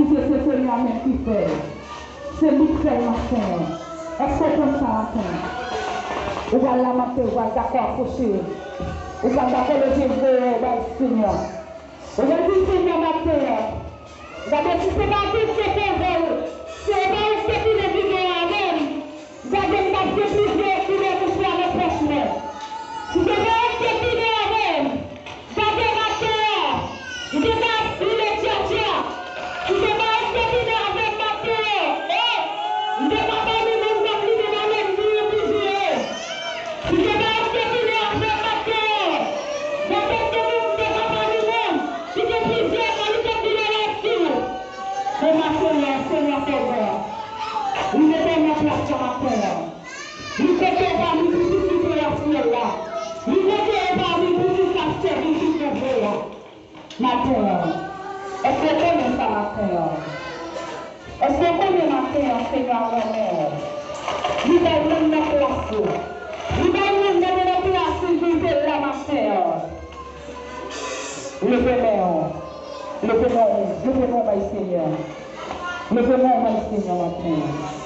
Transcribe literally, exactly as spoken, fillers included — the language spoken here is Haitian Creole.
Se Senyè a menm ki fè l. Se li k fè l maten an. Èske w konn sa maten an? Ou pral lamante, ou pral dakò ak woche. Ou pral dakò leve l deyò bay Senyè. Ou pral di Senyè maten an. Gade si se pa Bondye k fè l, se pa ou k te tounen videyo avè m. Gade m t ap gen plizyè kilè mouchwa nan pòch mwen. Si se pa ou k te tounen avè m. Gade maten an, m te ka boule djadja. M te ka espekile avè maten an. Eh! M te ka pami moun k ap limen nan men m, touye, touye. M te ka espekile avè maten an. Nan tèt de moun, m te ka pami moun ki gen plizyè kalite kilè lavi. Men maten an, Senyè fè gran. Li mete nan plas yo maten an. Li kote w pa moun pitit ki te nan syèl la. Li kote w pa moun pitit k ap sèvi ki kontre a. Maten an. Èske w konnen sa maten an? Èske w konnen maten an Senyè a renmen w? Li bay moun nan plas yo. Li bay moun nan plas yo pou te la maten an. Leve men w. Leve men w. Leve men w bay Senyè. Leve men w bay Senyè maten an.